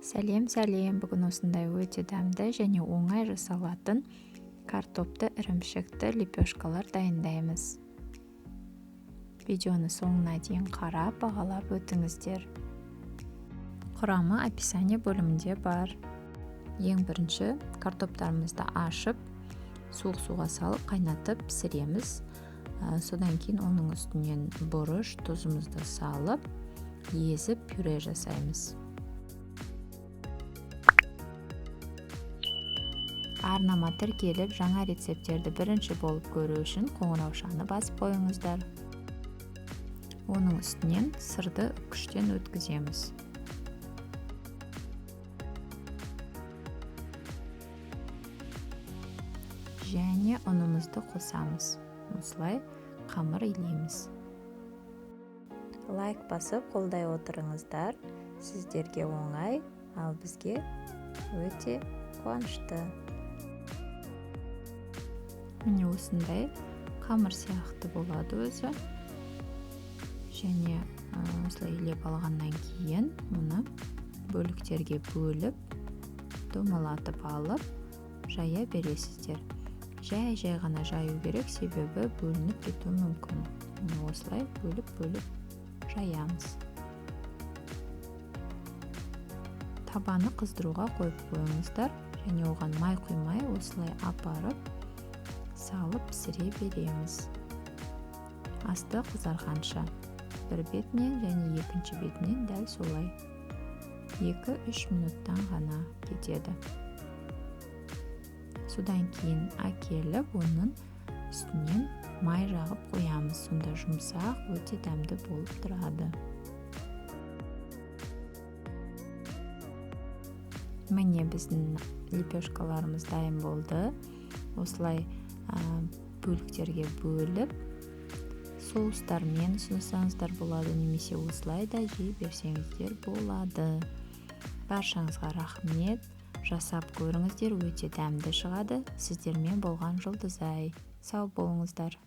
Сәлем, сәлем. Бүгін осындай өте дәмді және оңай жасалатын картопты ірімшікті лепешкалар дайындаймыз. Видеоны соңына дейін қарап, бағалап өтіңіздер. Құрамы описание бөлімінде бар. Ең бірінші картоптарымызды ашып, суық суға салып қайнатып пісіреміз. Содан кейін оның үстінен бұрыш, тұзымызды салып, езіп пюре жасаймыз. Арнама тіркеліп, жаңа рецепттерді бірінші болып көру үшін қоңыраушаны басып қойыңыздар. Оның үстінен сырды үккіштен өткіземіз. Және ұнымызды қосамыз. Осылай қамыр илейміз. Лайк басып қолдай отырыңыздар. Сіздерге оңай, ал бізге өте қуанышты. Міне осындай қамыр сияқты болады өзі. Және осылай илеп алғаннан кейін оны бөліктерге бөліп, домалатып алып, жая бересіздер. Жай-жай ғана жаю керек, себебі бөлініп кетуі мүмкін. Міне осылай бөліп-бөліп жаямыз. Табаны қыздыруға қойып қойыңыздар және оған май құймай осылай апарып салып пісіре береміз. Асты қызарғанша бір бетінен және екінші бетінен дәл солай 2-3 минуттан ғана кетеді. Содан кейін әкеліп оның үстінен май жағып қоямыз. Сонда жұмсақ, өте дәмді болып тұрады. Міне біздің лепешкаларымыз дайын болды. Осылай бөліктерге бөліп, соустармен ұсынсаңыздар болады, немесе осылай да жей берсеңіздер болады. Баршаңызға рахмет. Жасап көріңіздер, өте дәмді шығады. Сіздермен болған Жұлдызай. Сау болыңыздар.